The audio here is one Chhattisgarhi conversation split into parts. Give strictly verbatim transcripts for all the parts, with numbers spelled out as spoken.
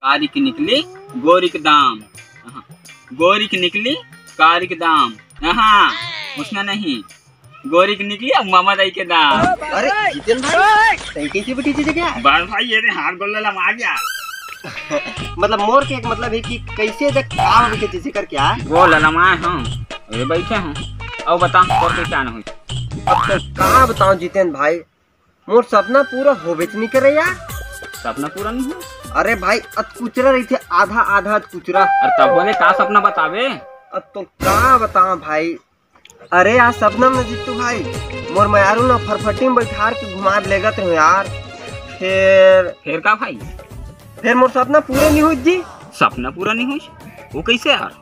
कारिक निकली गोरिक दाम। हाँ, गोरिक निकली कारिक दाम। हाँ, उसना नहीं, गोरिक निकली अब मामा दाई के दाम। अरे जितेन भाई, तई कैसे बैठी चीज क्या? बस भाई, ये रे हाथ गोल लमा गया। मतलब मोर के एक मतलब है कि कैसे जब काम के चीज कर क्या? वो ललमा हूँ, अरे बैठे हूँ। अब बता, और के क्या ना हुई? अब तो का बताऊं जितेन भाई, मोर सपना पूरा होबेच नहीं करे यार। सपना पूरा नहीं हो? अरे भाई, अतकुचरा रही थे, आधा आधा अतकुचरा। अरे तब बोले का सपना बतावे? अब तो का बताऊं भाई, अरे आज सपना में जीतू भाई, मोर मयारू ना फरफटी में बैठार के घुमार लेगत रहो यार। फिर फिर का भाई? फिर मोर सपना पूरा नहीं हुई जी। सपना पूरा नहीं हुई? वो कैसे यार?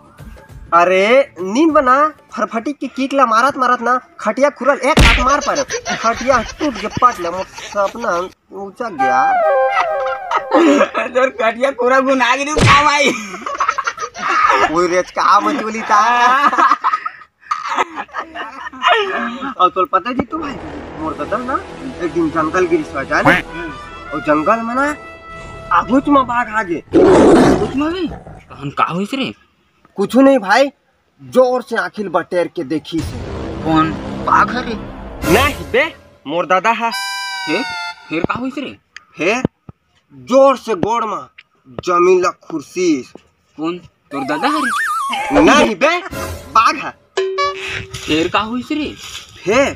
अरे नींद बना, फरफटी के किक ला मारत मारत ना खटिया खुरल एक हाथ मार पारे, खटिया टूट के पट ले, मोर सपना ऊंचा गया। तोर खटिया पूरा गुना गिरी का भाई? कोई रेच कहा मचुली था। और तोल पता जी तू भाई, मोर ददल ना एक दिन जंगल गिरी सो जाने, और जंगल में ना आगुच में बाघ आगे। आगुच में भी? तहन का होइस रे? कुछ नहीं भाई, जोर से आँखी ल बटेर के देखिस। कौन? बाघ हरे? नहीं बे, मोर दादा हा। फिर? फिर का होइस रे? फिर जोर से गोड़ मा जमीन ला खुरसीस। कौन? तोर दादा हरे? नहीं बे, बाघ हा। फिर का होइस रे? फिर,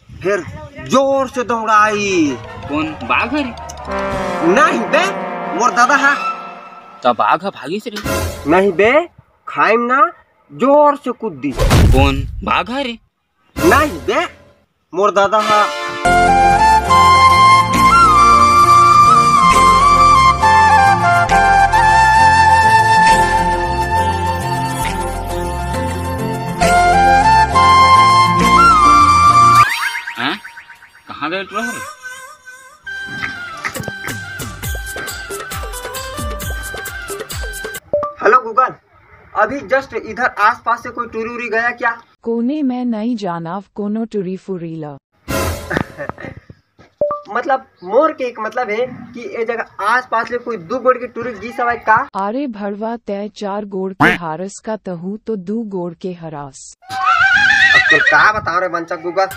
फिर जोर से दौड़ाई। कौन? बाघ हरे? नहीं बे, मोर दादा हा। त बाघ ह भागिस रे? नहीं बे, खाई म ना जोर से कूद दी। कौन? बाघ हरे? नहीं बे, मोर दादा हा। हाँ? कहाँ गए टुरा हरे? हेलो गूगल, अभी जस्ट इधर आसपास से कोई टूरी उरी गया क्या? कोने मैं नई जानाव कोनो टूरी फुरी ल। मतलब मोर के एक मतलब है कि ए जगह आसपास ले कोई दू गोड़ के टूरी गिस हवय का? अरे भड़वा, तै चार गोड़ के हारस का, तहू तो दू गोड़ के हरास। अब तो का बताओ रे मंचक गूगल।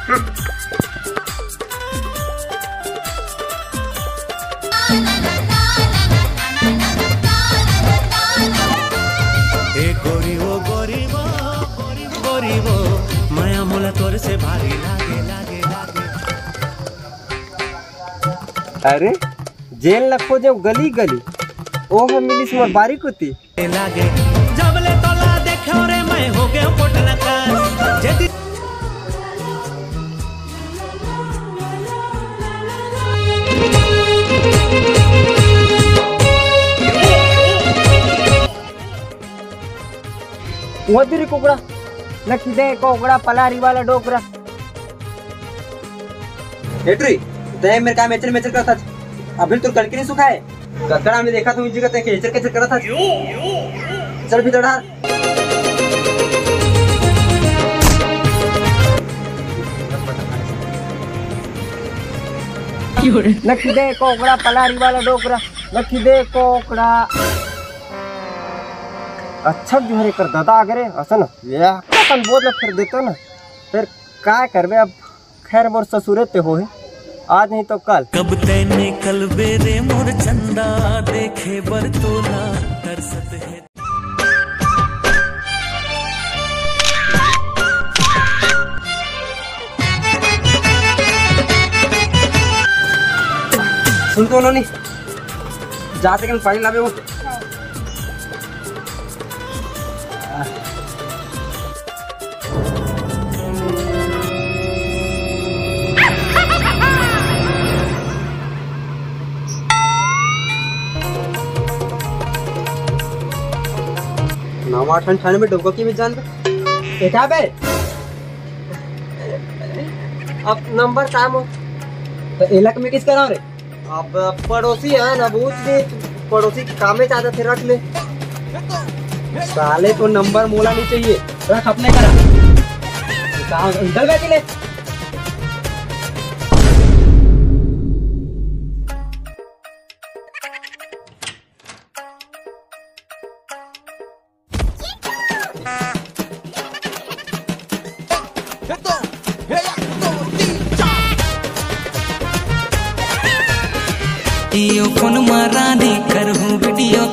ए गोरी ओ गोरी वो, गोरी वो, मया मोला तोर से भारी लागे, लागे, लागे। अरे जेन ल खोजे गली गली, ओ ह मिलिस मोर बारी कोती। लागे जब ले तोला देखो रे, मैं हो गयो पोटलका। जदी वो दे रे कुकड़ा, नखी दे कोकड़ा, पलारी वाला डोकरा। हेटरी, तय मेरे काम एचर मेचर करता था। अभी तो कनकी नहीं सुखाए। ककड़ा में देखा तो इस जगह तक एचर केचर करता था। चल भीतर डाल। नखी दे कोकड़ा, पलारी वाला डोकरा। नखी दे कोकड़ा। अच्छा जो हरे कर दादा अगरे असन। ये अपन बोल फिर देतो ना। फिर काय करबे अब, खैर मोर ससुरे ते होहे, आज नहीं तो कल। कब तैने कलबे रे मोर चंदा, देखे बर तोला तरसत है। सुन तो नोनी, जाते कन पानी लावे वो। नवा ठन ठाणे में डोका की भी जान। एका बे? अब नंबर का मो? तो एलक में किस करा रे? अब पड़ोसी है ना, बूझ के पड़ोसी के कामे चाहते थे, रख ले। साले को नंबर मोला नहीं चाहिए, रख अपने करा। कहाँ, इधर बैठ ले। जियो फोन म रानी करहूँ वीडियो